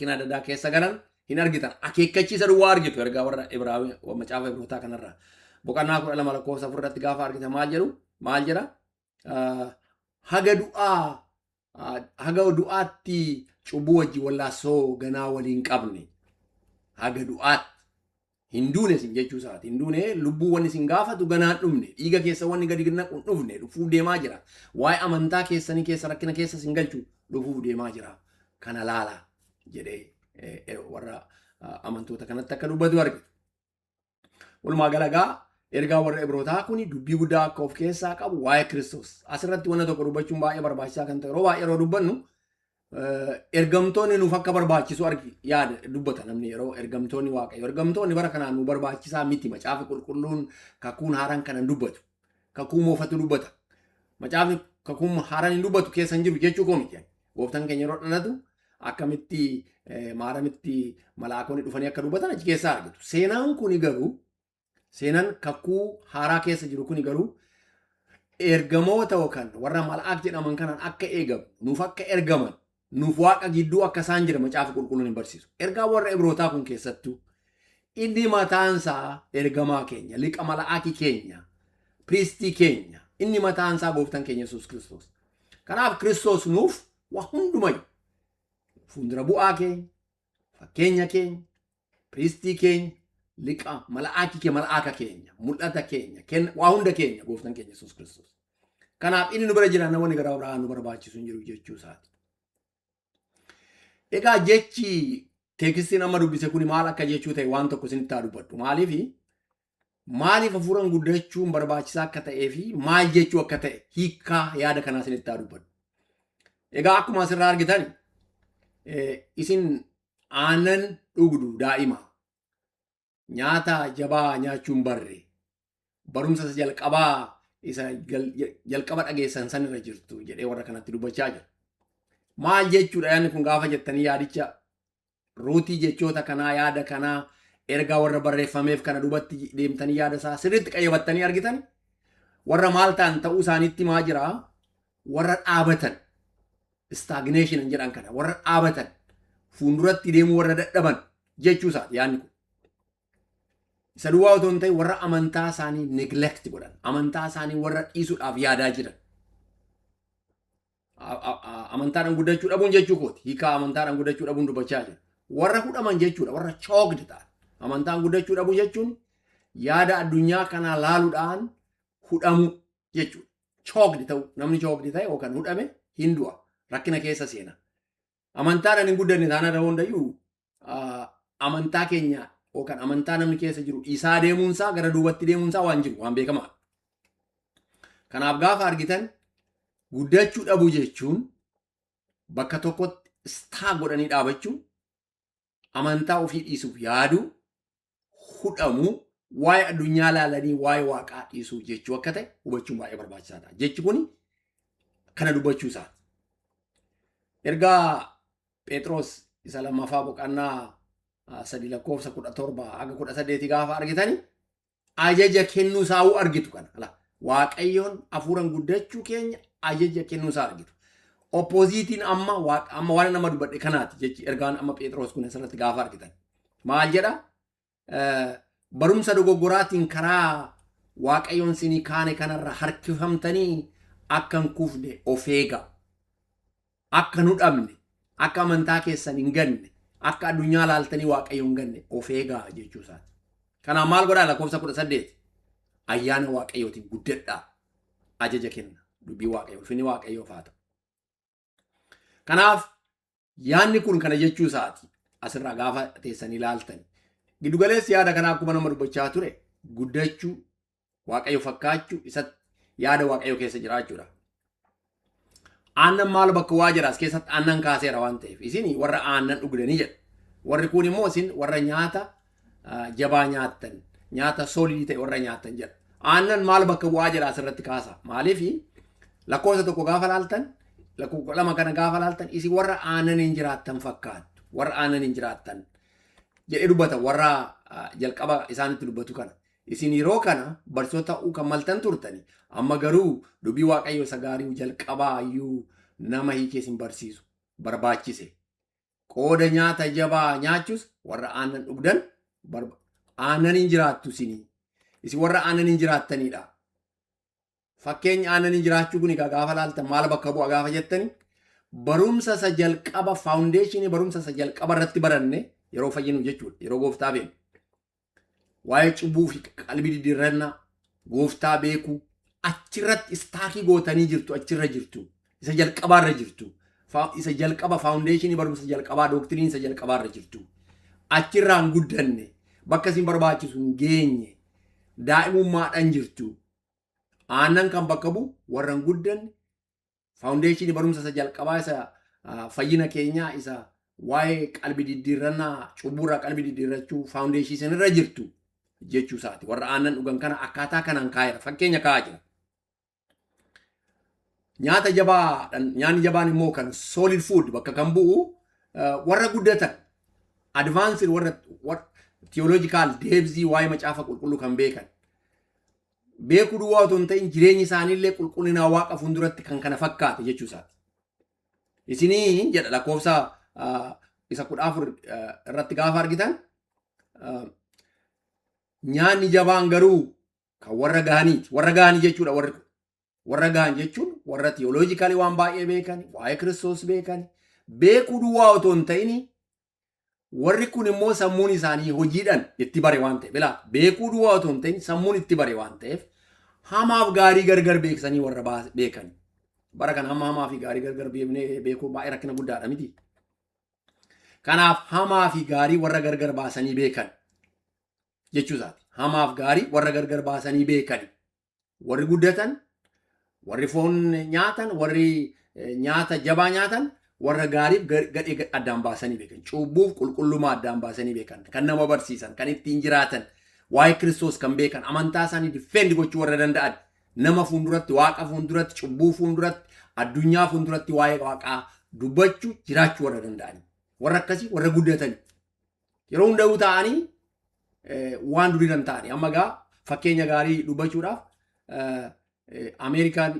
rakkina adda addaa keessa galan hin argitan. Akeekkachiisa duwwaa argitu ergaa warra Ibraawii macaafa Ibrootaa kanarraa. Boqonnaa 12 lakkoofsa 4 irratti gaafa argitan maal jedhu? Maal jedha? Haga du'aa haga du'aatti cubbuu wajjin wallaassoo ganaa waliin qabne haga du'aatti hin duune isin jechuu isaati. Hin duune lubbuu wanni isin gaafatu ganaa hin dhumne. Dhiiga keessa wanni gadi naqu hin dhufne dhufuuf deemaa jira. Waa'ee amantaa keessanii keessa rakkina keessa isin galchu dhufuuf deemaa jira. Kana laala jedhee warra amantoota kanatti akka dubbatu argitu. Walumaa gala egaa ergaa warra Ibrootaa kun dubbii guddaa akka of keessaa qabu waa'ee Kiristoos. Asirratti wanna tokko dubbachuun baay'ee barbaachisaa kan ta'e yeroo baay'ee yeroo dubbannu ergamtoonni nuuf akka barbaachisu argi yaada dubbata namni yeroo ergamtoonni waaqayyo. Ergamtoonni bara kanaan nu barbaachisaa miti macaafa qulqulluun kakuun haaraan kana hin dubbatu. Kakuu moofatu dubbata. Macaafni kakuun haaraan hin dubbatu keessa hin jiru jechuu koo miti. Gooftaan keenya yeroo dhalatu akkamitti maaramitti malaakonni dhufanii akka dubbatan achi keessaa argitu. Seenaan kuni garuu seenaan kakuu haaraa keessa jiru kuni garuu ergamoota yookaan warra malaak jedhaman kanaan akka eegamu nuuf akka ergaman nuuf waaqa gidduu akka isaan jira macaafa qulqulluun hin barsiisu. Ergaa warra Ibrootaa kun keessattuu inni mataansaa ergamaa keenya, liqa mala'aakii keenya, piriistii keenya, inni mataansaa gooftaan keenya Yesuus Kiristoos. Kanaaf Kiristoos nuuf waa hundumayyuu fuuldura bu'aa keenya, fakkeenya keenya, piriistii keenya, liqa mala'aakii keenya, mala'aaka keenya, mul'ata keenya, waa hunda keenya gooftaan keenya Yesuus Kiristoos. Kanaaf inni nu bira jira namoonni gara biraa nu barbaachisu hin jiru jechuu isaati. Egaa jechi teekistiin amma dubbise kun maal akka jechuu ta'e waan tokko isinitti haa dubbadhu. Maaliif maaliif hafuuraan guddachuun barbaachisaa akka ta'ee fi maal jechuu akka ta'e hiikkaa yaada kanaa isinitti haa dubbadhu. Egaa akkuma asirraa argitan isin aannan dhugdu daa'ima nyaata jabaa nyaachuun barre barumsa isa jalqabaa isa jalqaba dhageessan san irra jirtu jedhee warra kanatti dubbachaa jira. Maal jechuudha yaadni kun gaafa jettanii yaadicha ruutii jechoota kanaa yaada kanaa ergaa warra barreeffameef kana duubatti deemtanii yaada isaa sirriitti qayyabattanii argitan warra maal ta'an ta'uu isaaniitti maa jira warra dhaabatan stagnation jedhan kana warra dhaabatan fuulduratti deemuu warra dadhaban jechuu isaati yaadni kun. Isa duwwaa otoo hin ta'in warra amantaa isaanii neglect godhan amantaa isaanii warra dhiisuudhaaf yaadaa jiran. Amantaadhaan guddachuu dhabuun jechuu kooti. Hiikaa amantaadhaan guddachuu dhabuun dubbachaa jira. Warra hudhaman jechuudha. Warra choked ta'an. Amantaan guddachuu dhabuu jechuun yaada addunyaa kanaa laaluudhaan hudhamuu jechuudha. Choked ta'u namni choked ta'e yookaan hudhame hin du'a. Rakkina keessa seena. Amantaadhaan hin guddanne taanaan yeroo hundayyuu amantaa keenya yookaan amantaa namni keessa jiru dhiisaa deemuunsaa gara duubatti deemuunsaa waan jiru waan beekamaadha. Kanaaf gaafa argitan guddachuu dhabuu jechuun bakka tokkotti istaa godhanii dhaabachuu, amantaa ofii dhiisuuf yaaduu, hudhamuu, waa'ee addunyaa laalanii waa'ee waaqaa dhiisuu jechuu akka ta'e hubachuun baay'ee barbaachisaadha. Jechi kun kana dubbachuu isaati. Ergaa Phexros isa lammaffaa boqonnaa 3 lakkoofsa 17 haga 18 gaafa argitani ajaja kennuu isaa argitu kana. Ala Waaqayyoon hafuuran guddachuu keenya ajaja kennuu isaa argitu. Oppoziitiin amma amma waan nama dubbadhe kanaati jechi ergaan amma Phexros kun asirratti gaafa argitan. Maal jedha? Barumsa dogoggoraatiin karaa Waaqayyoon sinii kaane kanarra harkifamtanii akka hin kufne of eega. Akka hin hudhamne, akka amantaa keessan hin ganne, akka addunyaa laaltanii Waaqayyo hin ganne of eegaa jechuu isaati. Kanaaf maal godhaa lakkoofsa 18? Ayyaana Waaqayyootiin guddadhaa. Ajaja kenna. Dubbii Waaqayyoo, ulfinni Waaqayyoof haa ta'u. Kanaaf yaadni kun kana jechuu isaati. Asirraa gaafa teessanii ilaaltan. Giddugaleessi yaada kanaa akkuma nama dubbachaa ture guddachuu, Waaqayyo fakkaachuu, isatti yaada Waaqayyo keessa jiraachuudha. Aannan maal bakka waa jira as keessatti aannan kaaseera waan ta'eef isin warra aannan dhugdanii jedha. Warri kun immoo isin warra nyaata jabaa nyaattan nyaata soolidii ta'e warra nyaattan jedha. Aannan maal bakka bu'aa jira asirratti kaasa. Maaliif lakkoofsa 1 gaafa laaltan lakkoofsa 2 kana gaafa laaltan isin warra aannan hin jiraattan fakkaattu. Warra aannan hin jiraattan jedhee dubbata warra jalqaba isaanitti dubbatu kana. Isin yeroo kana barsiisota ta'uu kan maltan turtani. Amma garuu dubbii Waaqayyoo isa gaarii jalqabaa iyyuu nama hiikee isin barsiisu barbaachise. Qooda nyaata jabaa nyaachuus warra aannan dhugdan aannan hin jiraattu isinii. Isin warra aannan hin jiraattanidha. Fakkeenya aannan hin jiraachuu kun egaa gaafa laaltan maal bakka bu'a gaafa jettani, barumsa isa jalqaba, foundation barumsa isa jalqaba irratti baranne yeroo fayyinu jechuudha. Yeroo gooftaa beeknu. Waa'ee cubbuu fi qalbii diddiirrannaa, gooftaa beekuu, achirratti stuck gootanii jirtu, achirra jirtu. Isa jalqabaarra jirtu. Isa jalqaba, foundation barumsa jalqabaa, doctrine isa jalqabaarra jirtu. Achirraan guddanne, bakka isin barbaachisu hin geenye, daa'imummaadhaan jirtu. Aannan kan bakka bu'u warra hin guddanne, foundation barumsa isa jalqabaa, isa fayyina keenyaa, isa waa'ee qalbii diddiirrannaa, cubbuurraa qalbii diddiirrachuu, foundation isinirra jirtu jechuu isaati. Warra aannan dhugan kana akkaataa kanaan kaa'eera. Fakkeenya kaa'aa jira. Nyaata jabaa, nyaanni jabaan immoo kan solid food bakka kan bu'u warra guddatan, advanced, warra theological depth waa'ee macaafa qulqulluu kan beekan. Beekuu duwwaa otoo hin ta'in jireenyi isaaniillee qulqullina waaqa fuulduratti kan kana fakkaate jechuu isaati. Isinii jedha, lakkoofsa isa 14 irratti gaafa argitan, nyaanni jabaan garuu kan warra gahaniiti. Warra gahanii jechuudha warri kun. Warra gahan jechuun warra theologically waan baay'ee beekan, waa'ee Kiristoos beekan, beekuu duwwaa otoo hin ta'in warri kun immoo sammuun isaanii hojiidhaan itti bare waan ta'eef, ilaa, beekuu duwwaa otoo hin ta'in sammuun itti bare waan ta'eef hamaaf gaarii gargar beeksanii warra beekan. Bara kana hamma hamaa fi gaarii gargar beeknee beekuu baay'ee rakkina guddaadha miti. Kanaaf hamaa fi gaarii warra gargar baasanii beekan jechuu isaati. Hamaaf gaarii warra gargar baasanii beekan. Warri guddatan, warri foon nyaatan, warri nyaata jabaa nyaatan warra gaariif gadhee addaan baasanii beekan. Cubbuuf qulqullummaa addaan baasanii beekan. Kan nama barsiisan, kan ittiin jiraatan, waa'ee Kiristoos kan beekan, amantaa isaanii defend gochuu warra danda'an, nama fuulduratti, waaqa fuulduratti, cubbuu fuulduratti, addunyaa fuulduratti waa'ee waaqaa dubbachuu, jiraachuu warra danda'an. Warra akkasii warra guddatan. Yeroo hunda'uu ta'anii waan duriiran ta'anii. Amma gaa fakkeenya gaarii dubbachuudhaaf, Ameerikaan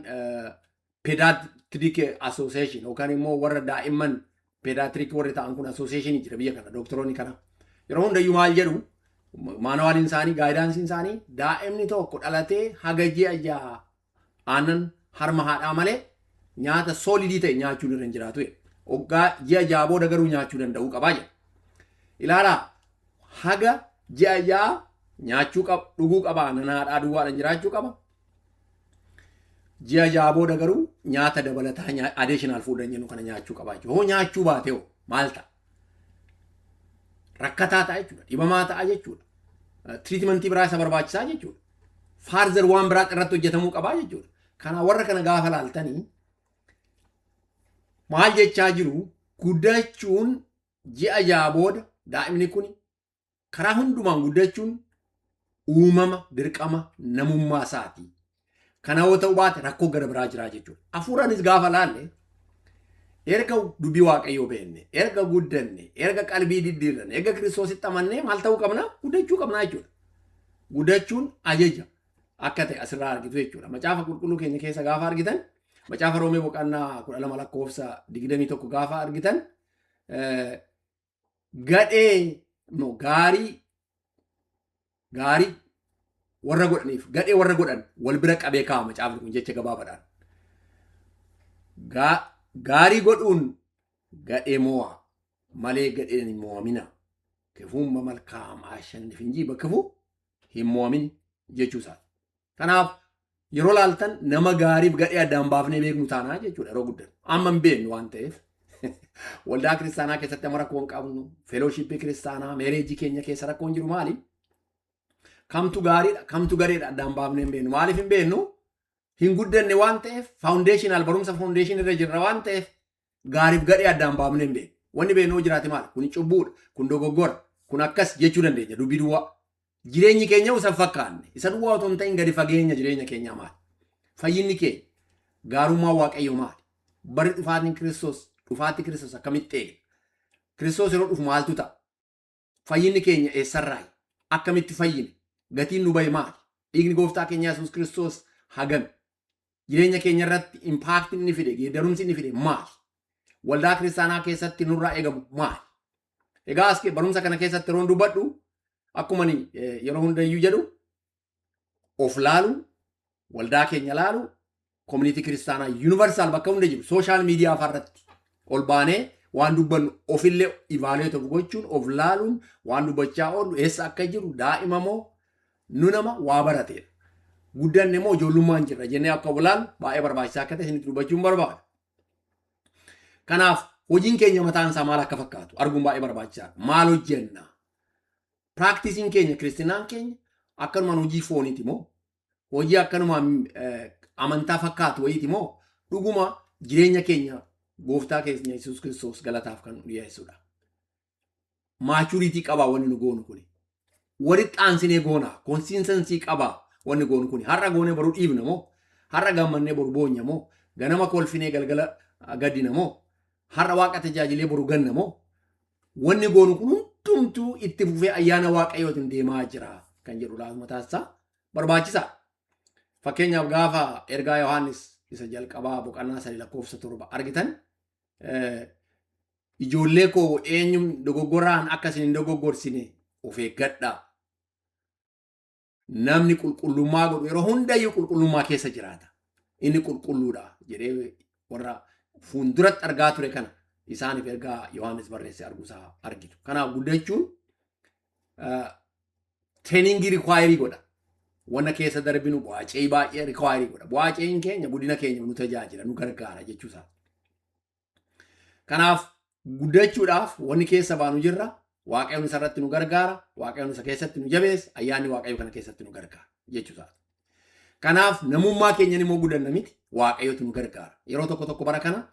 Pediatric Association yookaan immoo warra daa'imman pediatric warri ta'an kun association jira biyya kana, dooktoroonni kana. Yeroo hundayyuu maal jedhu? Manualiin isaanii, guidanceiin isaanii, daa'imni tokko dhalatee haga ji'a 6 aannan harma haadhaa malee nyaata solid ta'e nyaachuu irra hin jiraatu. Waggaa ji'a 6 booda garuu nyaachuu danda'uu qabaa jedha. Ilaalaa, haga ji'a 6 nyaachuu qaba, dhuguu qaba, aannan haadhaa duwwaadhaan jiraachuu qaba. Ji'a 6 booda garuu nyaata dabalataa, additional food jennu kana nyaachuu qaba jechuudha. Hoo nyaachuu baate hoo maal ta'a? Rakkataa ta'a jechuudha. Dhibamaa ta'a jechuudha. Treatment biraa isa barbaachisaa jechuudha. Further waan biraa irratti hojjetamuu qabaa jechuudha. Kana warra kana gaafa laaltanii maal jechaa jiru? Guddachuun ji'a 6 booda daa'imni kun karaa hundumaan guddachuun uumama dirqama namummaa isaati. Kana yoo ta'u baate rakkoo gara biraa jira jechuudha. Hafuuraanis gaafa laalle, erga dubbii waaqayyoo beekne, erga guddanne, erga qalbii diddiirranne, erga Kiristoositti amannee maal ta'uu qabna? Guddachuu qabna jechuudha. Guddachuun ajaja akka ta'e asirraa argitu jechuudha. Macaafa qulqulluu keenya keessa gaafa argitan, macaafa Roomee boqonnaa 12 lakkoofsa 21 gaafa argitan, gadhee no gaarii gaarii warra godhaniif gadhee warra godhan wal bira qabee kaa'ama macaafni kun jecha gabaabaadhaan. Gaarii godhuun gadhee mo'a malee gadheen hin mo'amina. ክፉን በመልካም አሸንፍ እንጂ በክፉ hin mo'amin jechuu isaati. Kanaaf yeroo laaltan nama gaariif gadhee addaan baafnee beeknu taanaa jechuudha yeroo guddan. Amma hin beeknu waan ta'eef, waldaa kiristaanaa keessatti amma rakkoo hin qabnu, fellowship kiristaanaa, marriage keenya keessa rakkoon jiru maali? Kamtu gaariidha, kamtu gadheedha addaan baafnee hin beeknu. Maaliif hin beeknu? Hin guddanne waan ta'eef, foundational barumsa foundation irra jirra waan ta'eef gaariif gadhee addaan baafnee hin beeknu. Wanni beeknu jiraate maali? Kun cubbuudha, kun dogoggora, kun akkas jechuu dandeenya dubbii duwwaa. Jireenyi keenya isa fakkaanne, isa duwwaa otoo hin ta'in gadi fageenya jireenya keenyaa maali? Fayyinni keenya, gaarummaa Waaqayyoo maali? Barri dhufaatiin Kiristoos, dhufaatii Kiristoos akkamitti eegna? Kiristoos yeroo dhufu maaltu ta'a? Fayyinni keenya eessarraayi? Akkamitti fayyine? Gatiin nu bahe maali? Dhiigni gooftaa keenya Yesuus Kiristoos hagami? Jireenya keenya irratti impact inni fide, geeddarumsi inni fide maali? Waldaa kiristaanaa keessatti nurraa eegamu maali? Egaa as barumsa kana keessatti yeroon dubbadhu, akkuma ani yeroo hundayyuu jedhu, of laalu, waldaa keenya laalu, community kiristaanaa universal bakka hunda jiru, social media irratti ol baanee waan dubbannu ofillee evaluate of gochuun, of laaluun, waan dubbachaa oollu eessa akka jiru, daa'ima moo nu nama waa barateedha, guddanne moo ijoollummaan jirra jennee akka of laalu baay'ee barbaachisaa akka ta'e isinitti dubbachuun barbaada. Kanaaf hojiin keenya mataan isaa maal akka fakkaatu arguun baay'ee barbaachisaadha. Maal hojjenna? Practiceiin keenya, kiristinaan keenya akkanumaan hojii fooniiti moo, hojii akkanumaan amantaa fakkaatu wayiiti moo, dhuguma jireenya keenya gooftaa keenya Yesuus Kiristoos galataaf kan dhiyeessudha? Maturity qabaa wanni nu goonu kuni? Walitti aansinee goonaa? Consistency qabaa wanni goonu kuni? Har'a goonee boruu dhiibna moo? Har'a gammannee boru boonya moo? Ganama kolfinee galgala gaddina moo? Har'a Waaqa tajaajilee boru ganna moo? Wanni goonu kun hundumtuu itti fufee ayyaana Waaqayyootiin deemaa jira kan jedhu laatu mataasaa barbaachisaa. Fakkeenyaaf, gaafa ergaa Yohaannis isa jalqabaa boqonnaa 3 lakkoofsa 7 argitan, "Ijoollee koo, eenyuun dogoggoraan akka isin hin dogoggorsine of eeggadhaa. Namni qulqullummaa godhu yeroo hundayyuu qulqullummaa keessa jiraata. Inni qulqulluudha" jedhee warra fuulduratti argaa ture kana isaaniif ergaa Yohaannis barreesse arguusaa argitu. Kanaaf guddachuun training require godha. Wanna keessa darbinu bu'aa ce'ii baay'ee require godha. Bu'aa ce'iin keenya guddina keenya nu tajaajila, nu gargaara jechuusaa. Kanaaf guddachuudhaaf wanni keessa baanu jirra. Waaqayyoon isa irratti nu gargaara. Waaqayyoon isa keessatti nu jabeessa. Ayyaanni Waaqayyoo kana keessatti nu gargaara jechuusaa. Kanaaf namummaa keenyan immoo guddanna miti. Waaqayyootu nu gargaara. Yeroo tokko tokko bara kana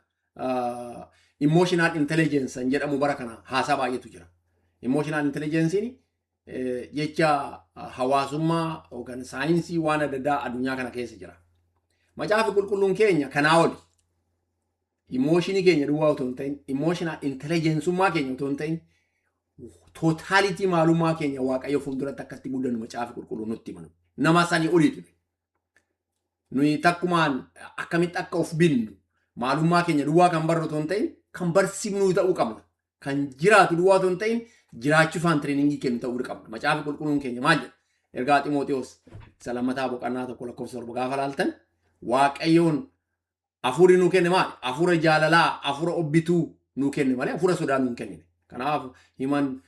emotional intelligence kan jedhamu bara kana haasaa baay'eetu jira. Emotional intelligence'n jecha hawaasummaa yookaan saayinsii waan adda addaa addunyaa kana keessa jira. Macaafi qulqulluun keenya kanaa oli. Emotionii keenya duwwaa otoo hin ta'in, emotional intelligenceummaa keenya otoo hin ta'in, totality maalummaa keenya Waaqayyo fuulduratti akkatti guddannu macaafi qulqulluun nutti himanu. Nama sanii oliitu. Nuyi takkumaan akkamitti akka of binnu, maalummaa keenya duwwaa kan barru otoo hin ta'in, kan barsiifnu ta'uu qabna. Kan jiraatu duwwaa otoo hin ta'in, jiraachufaan training kennu ta'uu qabna. Macaafi qulqulluun keenya maal jedha? Ergaa Ximootiyoos isa lammataa boqonnaa 1 lakkoofsa 7 gaafa laaltan, Waaqayyoon hafuurri nuu kenne maali? Hafuura jaalalaa, hafuura obbituu nuu kenne malee hafuura sodaa nuu hin kennine. Kanaaf human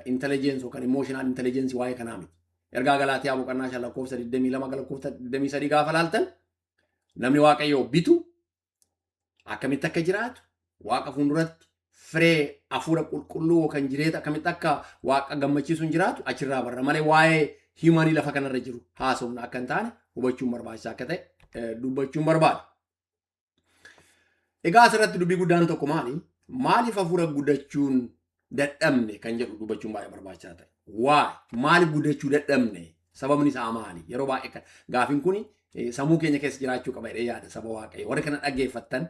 intelligence yookaan emotional intelligence waa'ee kanaa miti. Ergaa Galaatiyaa boqonnaa 5 lakkoofsa 22 lakkoofsa 23 gaafa laaltan, namni Waaqayyoo bitu akkamitti akka jiraatu, Waaqa fuulduratti firee hafuura qulqulluu yookaan jireenya akkamitti akka Waaqa gammachiisuun jiraatu achirraa barra malee waa'ee humanii lafa kanarra jiru haasofna akka hin taane hubachuun barbaachisaa akka ta'e dubbachuun barbaada. Egaa asirratti dubbii guddaan tokko maali? Maaliif hafuura guddachuun dadhabne kan jedhu dubbachuun baay'ee barbaachisaa ta'e. Waa maaliif guddachuu dadhabne? Sababni isaa maali? Yeroo baay'ee gaafiin kun sammuu keenya keessa jiraachuu qaba jedhee yaada, saba Waaqayyo. Warri kana dhaggeeffattan,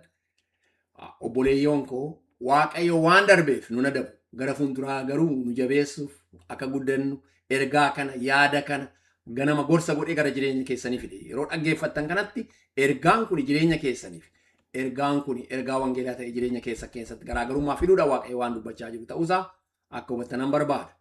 obboleeyyoon koo, Waaqayyo waan darbeef nu adabu. Gara fuulduraa garuu nu jabeessuuf akka guddannu ergaa kana, yaada kana ganama gorsa godhee gara jireenya keessanii fide. Yeroo dhaggeeffattan kanatti ergaan kun jireenya keessaniif, ergaan kun ergaa wangeelaa ta'e jireenya keessa keessatti garaagarummaa fiduudha Waaqayyo waan dubbachaa jiru ta'uusaa akka hubattanan barbaada.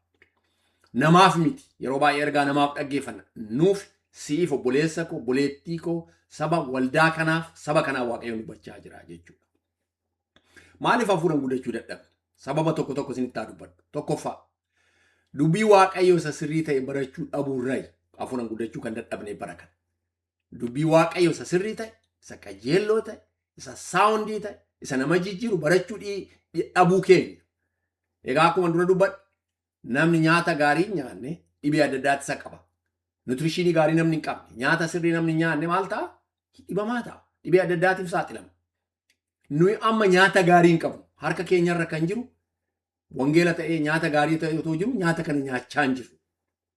Namaaf miti, yeroo baay'ee ergaa namaaf dhaggeeffanna. Nuuf, siif, obboleessa koo, obboleettii koo, saba waldaa kanaaf, saba kanaaf Waaqayyoon dubbachaa jira jechuudha. Maaliif hafuuraan guddachuu dadhabne? Sababa tokko tokko isinitti haa dubbadhu. Tokkoffaa, dubbii Waaqayyoo isa sirrii ta'e barachuu dhabuurraa hafuuraan guddachuu kan dadhabne bara kana. Dubbii Waaqayyoo isa sirrii ta'e, isa qajeelloo ta'e, isa sound ta'e, isa nama jijjiiru barachuu dhabuu keenya. Egaa akkuma dura dubbadhe, namni nyaata gaarii hin nyaanne dhibee adda addaatti isa qaba. Nutrition gaarii namni hin qabne, nyaata sirrii namni hin nyaanne maal ta'a? Dhibamaa ta'a. Dhibee adda addaatiif saaxilama. Nuyi amma nyaata gaarii hin qabnu. Harka keenyarra kan jiru wangeela ta'ee, nyaata gaarii ta'e otoo jiru, nyaata kana nyaachaa hin jirru.